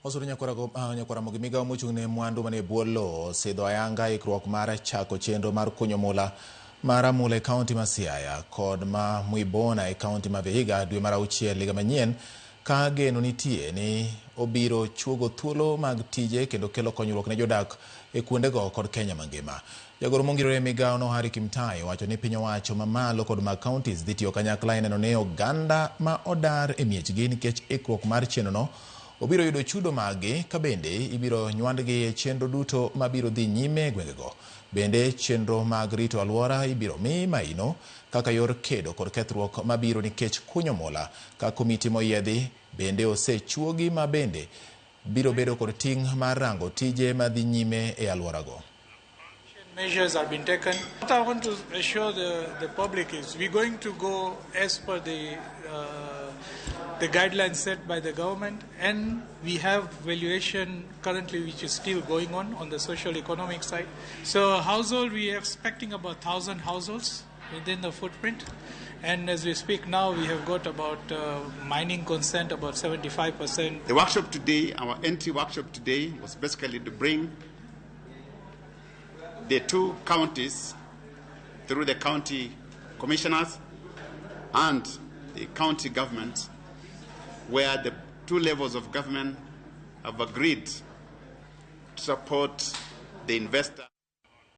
Osuru nyakwara mogi migawo mochung' ne mwandu manie bwo lowo osidho ayanga ikruok mar chako chenro mar kunyo mula mar Amula e kaunti ma Siaya kod ma Muibona e kaunti ma Vihiga dwe mar auchiel higa manyien ka geno nitie ni obiro chuogo thuolo mag tije kendo kelo konyruok ne jodak e kuondego kod Kenya mangima. Jagoro mongirore e migawo no Harry Kimtai owacho ni piny owacho mamalo kod mag counties dhi tiyo kanyakla e neno ni oganda ma odar e miechgi nikech ikruok mar chenro no obiro yudo chudo maggi ka bende ibiro nywandgi e chenro duto mabiro dhi nyime e gwengego. Bende chenro mag rito alwora ibiro mi maino kaka yor kedo kod kethruok mabiro nikech kunyo mula ka komiti moyiedhi bende osechuogi ma bende biro bedo kod ting' mar rango tije madhi nyime e alworago. Measures have been taken. What I want to assure the public is we're going to go as per the guidelines set by the government, and we have valuation currently which is still going on the social economic side. So household, we are expecting about 1,000 households within the footprint, and as we speak now we have got about mining consent about 75%. The workshop today, our entry workshop today, was basically to bring the two counties through the county commissioners and the county government, where the two levels of government have agreed to support the investor.